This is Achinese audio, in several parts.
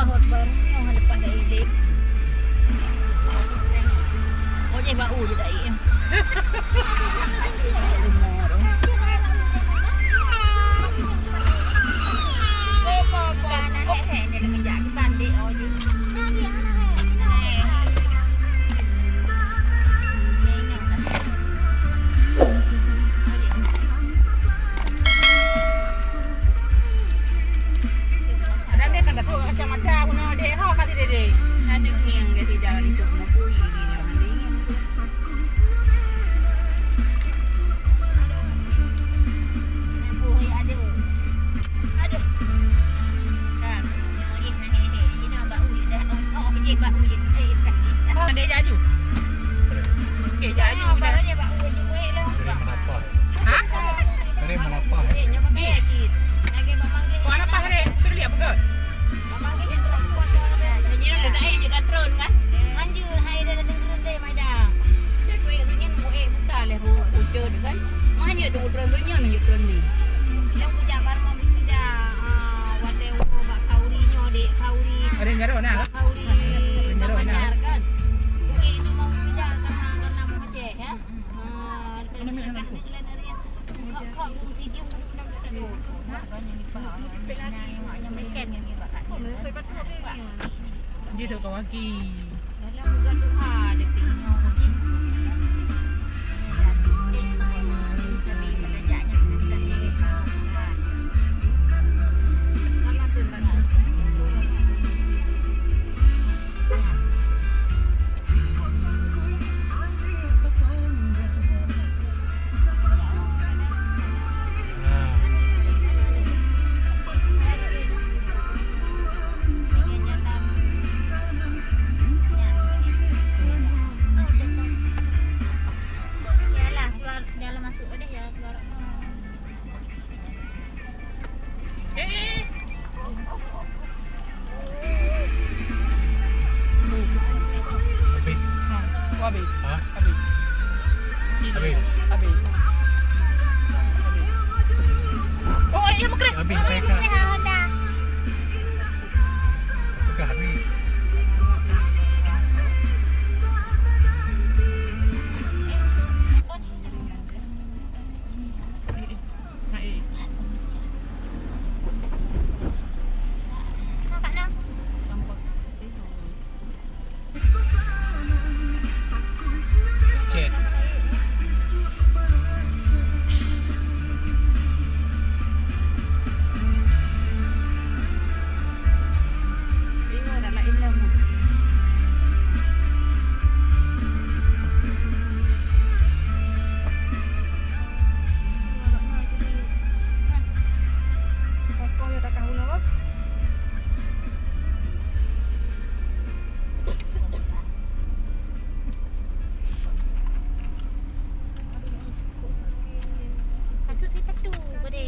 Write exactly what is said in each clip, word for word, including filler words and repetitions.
Allahu Akbar. Nyoe leupah dari lé. Oh, jeh bak u je dak, eh. Ada dia kan dah tu kacamata guna dek ha kasih dede. Ada ni yang dia tidak itu nak pui dia. Aduh. Aduh. Dah. Ih, nah, hei, hei. Ini nampak uji dah. Oh, oh, eh, bak uji. Eh, bukan. Ah, dia jaju. Okey, jaju dah. Baru dia bak uji, weh, dah. Sering menapa? Ha? Sering menapa? Eh, nyoba ni. Lagi bak manggil. Kau apa hari? Terlihat pegat. Bak manggil yang terang kuat. Jadi, dah, dah, eh, dia dah turun, kan? Anjur, hai, dah datang turun, deh. Dah. Kuék reunyeun, kuék buta lé bu-, buceut kan. Mah nyoe tu butrön reunyeun nyoe trön ni. Nyang bujang baru mau bujang, ah, watèe woe bak khauri nyoe, dek khauri. Ada yang garau nak? Bak khauri, bak masyar kan. Kuék tu mau bujang karena, karena mau cek, ya. Ah, kalau masyarakat ni jalan hari ya. Kok, kok, kok, si Jim. Jih tu kawaki. Yalah, keluar dalam masuk deh, ya, keluar. Eh, eh, eh. Habis. Ha, oh, habis. Ha? Habis. Habis. Habis. Oh, eh, mengkrik. Habis, saya kena. Pegang habis. Chat. Patut sipatu, Bode.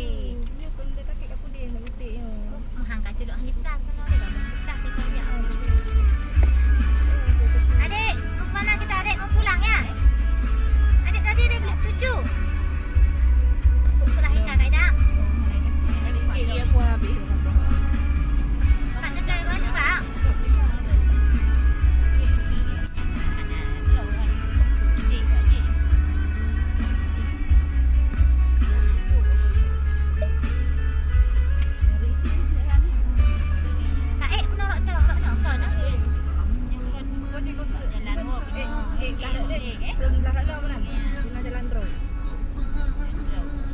Nyoe pun dia takut kat Bode nak lutik nyoe. Mahang ka cedok hanya plas sana deh, bang. Plas saya kerja. Adik, mau ke mana kita, Adik? Mau pulang, ya? Adik tadi dia beli cucu. Untuk terakhir, Kak Ida. Dia pun habis. Kak Ida, kau cuba.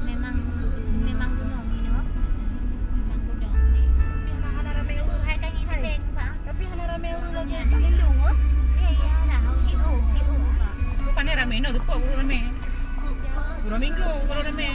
Memang, memang gunong ini, oh. Memang gunong ni. Tapi hana, hana ramai ureueng. Hai, tadi hai. Tapi hana ramai ureueng lagi tak lindung, oh. Ya, ya, dah. Okey, oh, okey, oh. Bukan ramai, no, tu pun ramai. Dua minggu kalau ramai.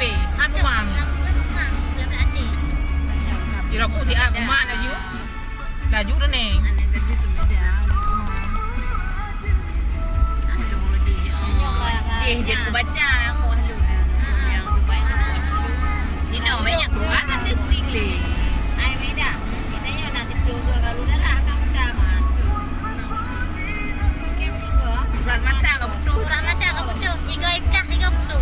Pé, han uma mi. Ira ku ti a uma laju. Laju deh neng. Deh, deh, ku baca, aku ahlu. Yang Dubai, aku ahlu. Dino, banyak Quran, ada English. Ai, beda. Kita yang nak tidur ke, kalau darah, akan sama. Urat mata ka putôh. Urat mata ka putôh. Tiga ikah, tiga putôh.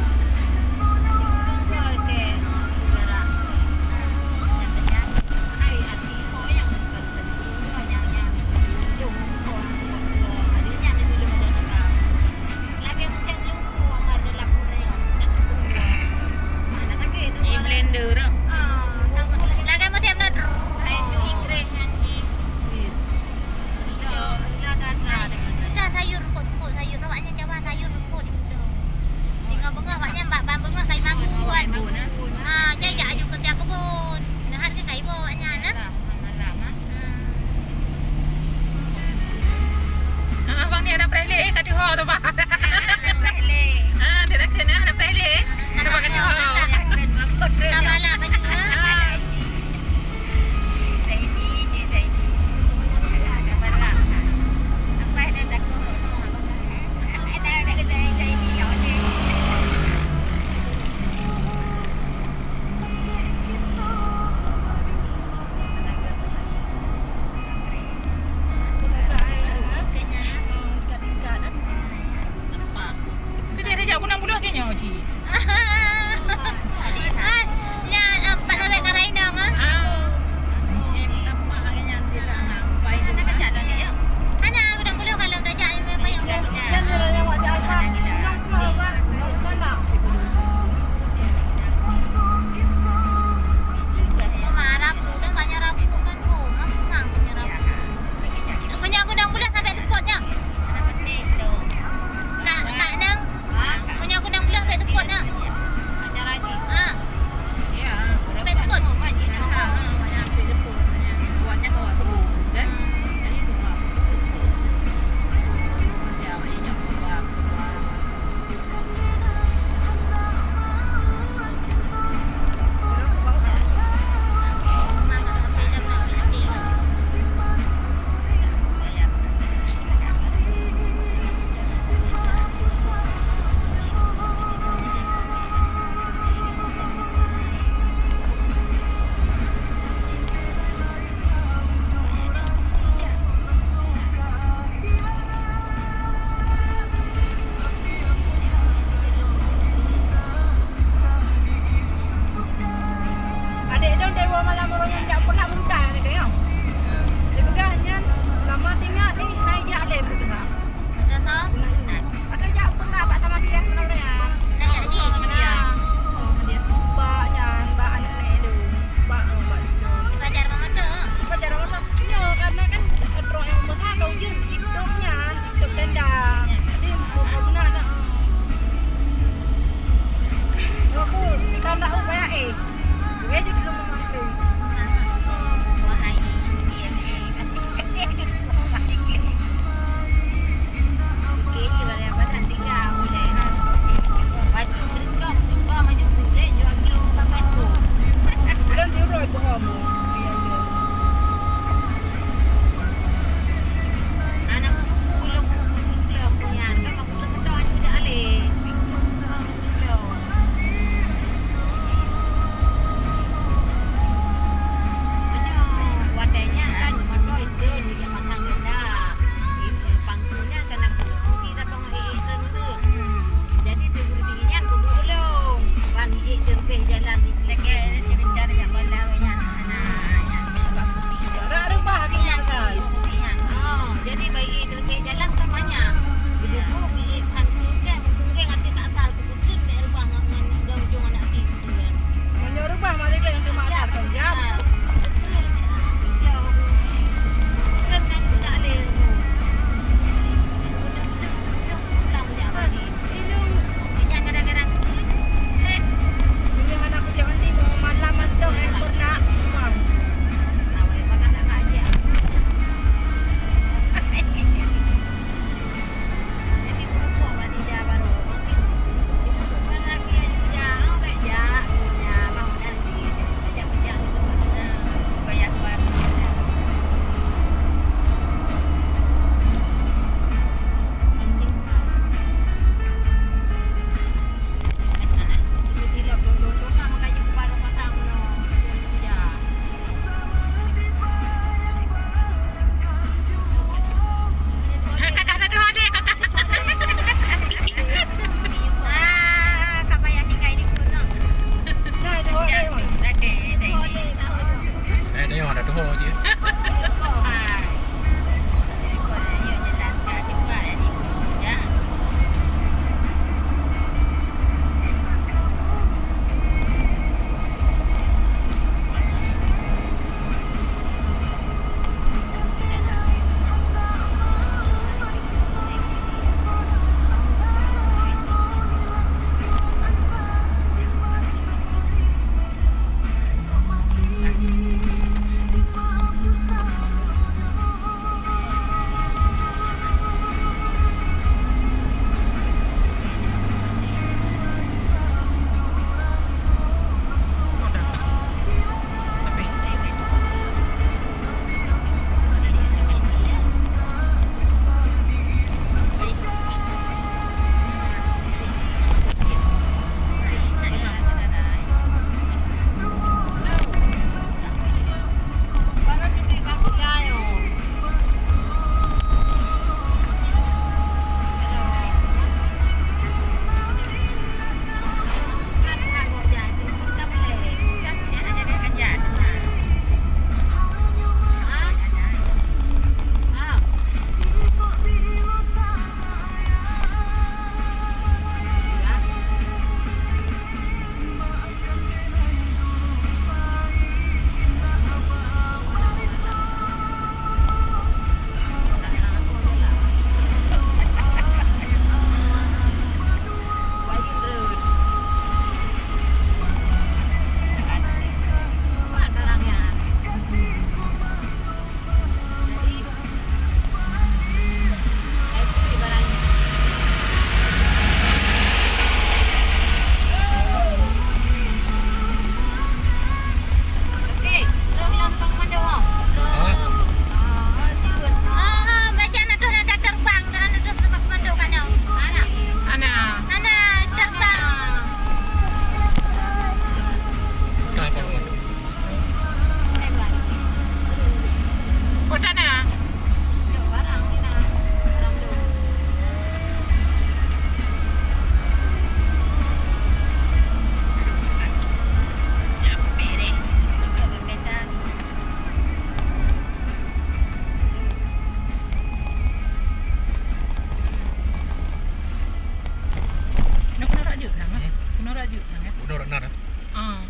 Udah, udah, udah. Ah.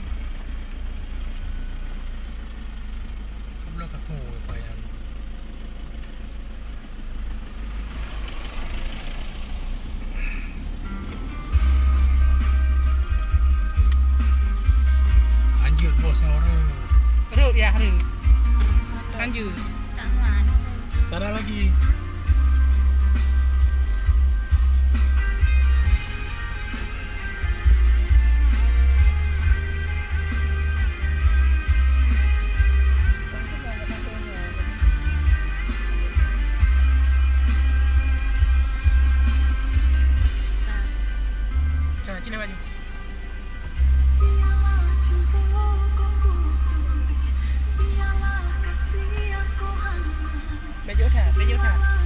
Belum aku, apa yang Lanjut, bos, yang orang. Rot, ya, rot. Lanjut. Sana lagi. Nah, sini baju. Baju dah, baju dah.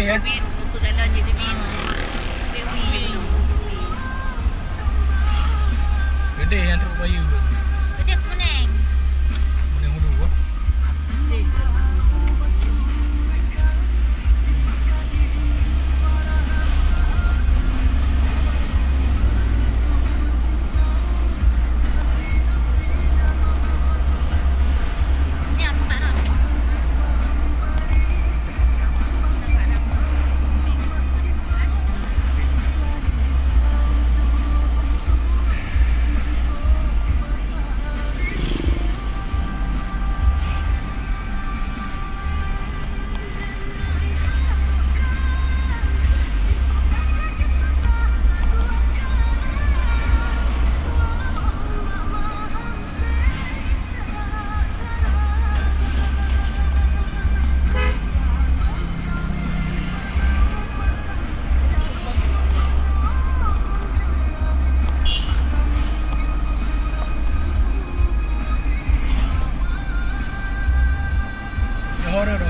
Bit, buku dalam je bit. Bit, bit. Gede nyang trok bayu tu. Gede kuneng. Kuneng ulu, ah. Johor tu.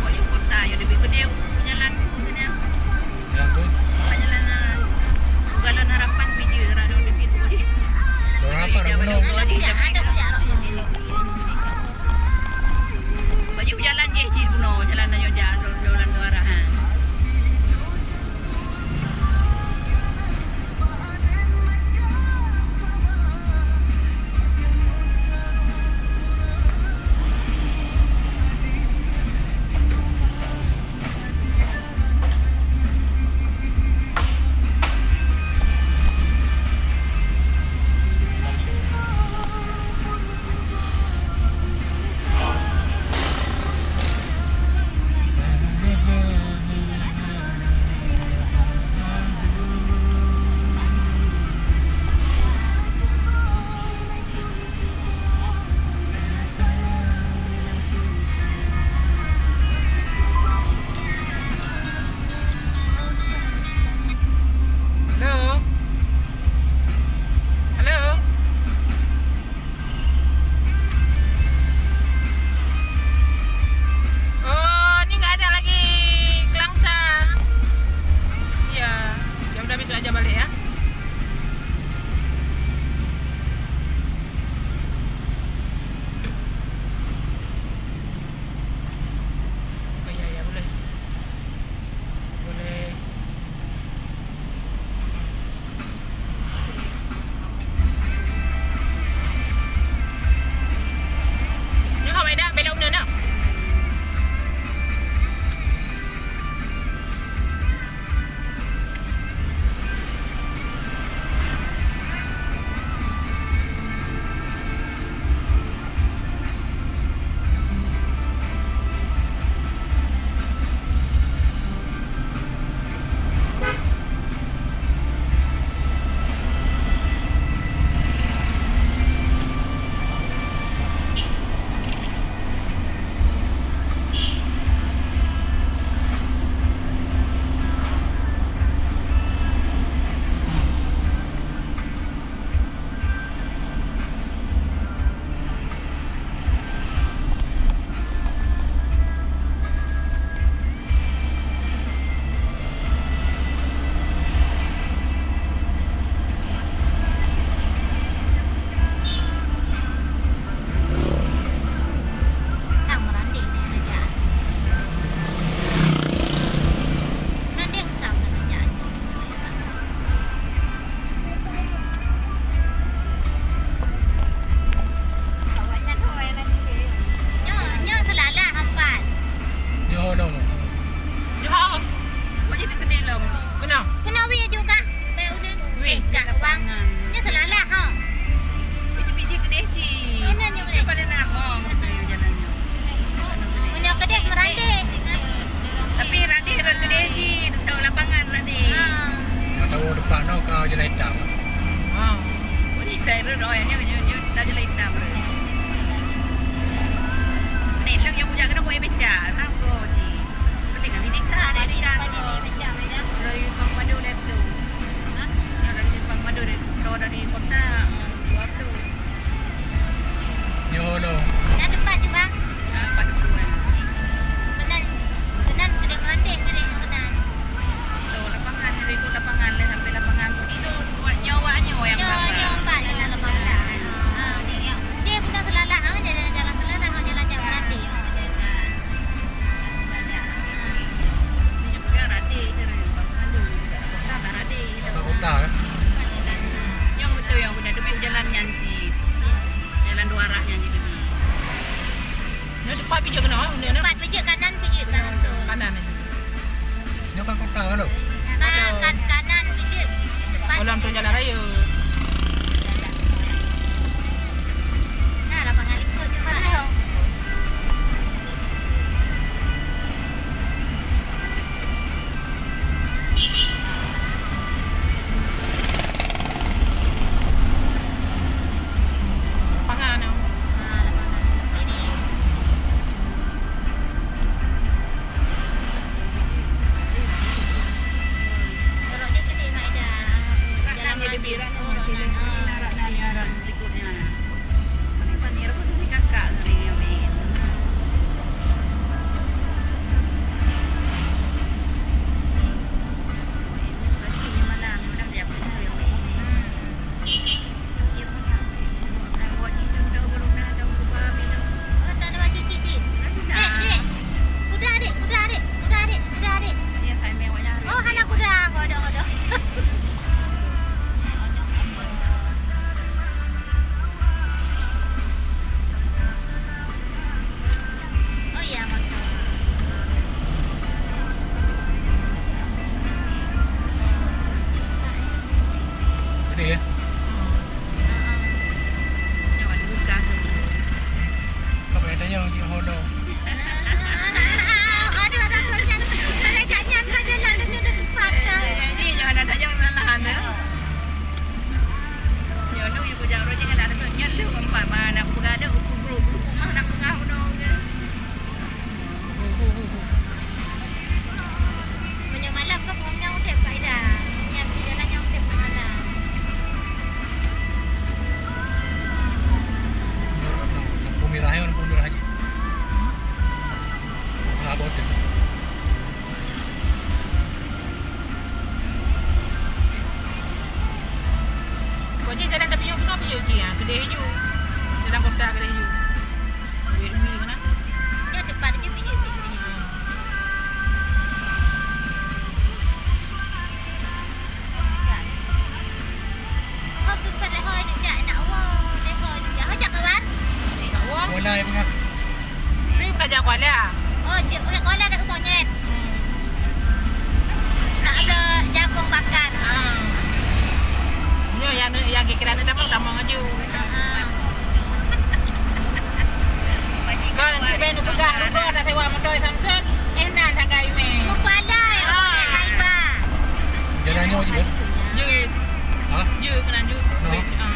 Awak yue kota, yue leubeh gede jalan tu sana. Jalan tu. Jalan, uh, Galon Harapan pih jeuet, rado leubeh tu. Galon Harapan, Galon Harapan. Baju jalan je cit bunoe, jalan tanyoe jak, jalan dua arah, ha. Halo? Halo? Oh, ni nggak ada lagi Kelangsa. Iya, ya udah, besok aja balik ya. Oh, iya, iya, boleh. Boleh. Nyoe hawai dah, belok na, na. Nyoe, nyoe seulalah hampan. Nyoe lom. Nyoe. Wajib teukeudi lom. Keunoe. Keunoe wih juga. Bèk ulôn. Wih, eh, kat lapangan. Nyoe seulalah, ha. Biji-biji keudeh cit. Mana ni boleh? Pada nak, oh, jalan nyoe. Punya keudeh merandek. Tapi radeh rot keudeh cit, tau lapangan radeh. Ha. Ka tahu depan tau ka jalan hitam. Ha. Bunyi saya rot, oh, nyoe, nyoe, nyoe, tak jalan hitam rot. Ni, lôn nyang bujak keunoe buat becak, ha, bro, cit. Penting kami nikah, ada nikah, bro. Dari Simpang Madu dari tu. Ha? Yang dari Simpang Madu dari, dari kota, dua tu. Nyoe lom. Dah tempat juga. Ah, pada bulan. Keunan, keunan sedang merandeh, sedang Ka, eh? Nyang beutôi nyang guna teubiet jalan nyan cit. Jalan dua arah nyan cit teubiet. Nyoe teumpat pijôh keunoe, bunda nyoe. Teumpat pijôh kanan, pijôh kanan tu. Kanan aja. Nyoe kan kota kan tu? Ka-, kan-, kanan pijôh. Teumpat. Golom tu jalan raya. Nah, lapangan ikut juga. Lapangan tu. Nak nanya lebih rat tu, masih lagi nak rat nanya rat. Ikutnya. Paling paling apa tu kakak tu ni, Amin? Lagi malam, malam dia pun tu, Amin. Hmm. Dia pun tak. Nak buat ni, contoh, baru dah ada ubah, Amin. Oh, tak ada baju cicit. Ada. Dek, dek. Kuda, dek, kuda, dek. Kuda, dek, kuda, dek. Dia sambil awak nyari. Oh, hana kuda, kodok, kodok. Oh iya, motor. Gede ya? Hmm. Heeh. Nyoe ada bekas tu. Kau payah tanya cik Hono. Aduh, ada tulisan. Saya kat nyan saja lah, ada tempat dah. Eh, eh, eh, nyoe ada tanya salah tu. Nyoe lu, yuk kujak roh jangan lah tu. Nyoe lu empat mana aku pegang ada, aku guru, guru rumah nak pegang udah. Meunyoe malam kan ureueng nyan udeb, Kak Ida. Nyan jalan nyan udeb malam. Lampu merah ya, lampu merah aja. Lampu merah bodoh. Kok jih jalan tapi yuk kena piye jih ah, keudeh ju. Dalam kota keudeh ju. Duit mi kena. Ya, depan je, pinggir, pinggir. Hmm. Ho, tu pada ho, jak nak wo, deh ho, jak. Ho, jak kawan? Ho, jak kawan? Kuala peugah. Ni bukan jak Kuala. Oh, jak, jak Kuala kat Monyet. Hmm. Nak ada jagung bakar. Ah. Nyoe yang, yang kira nak tamong, tamong aju. Ah. Kan, si Ben peugah, rugoe nak sewa motor Samsung, eh, nan sagai meh. Mupalai, ah. Jalan nyoe je, eh? Jeuet. Ha? Jeuet, peunan jeuet. No. Ah.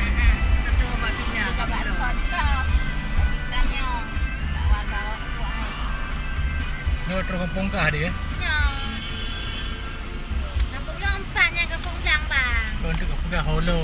Nyoe trok kampung kah dia? Nyoe. Kampung Ulang empat nyan, kampung Ulang, bang. Kau untuk kampung kah Holo?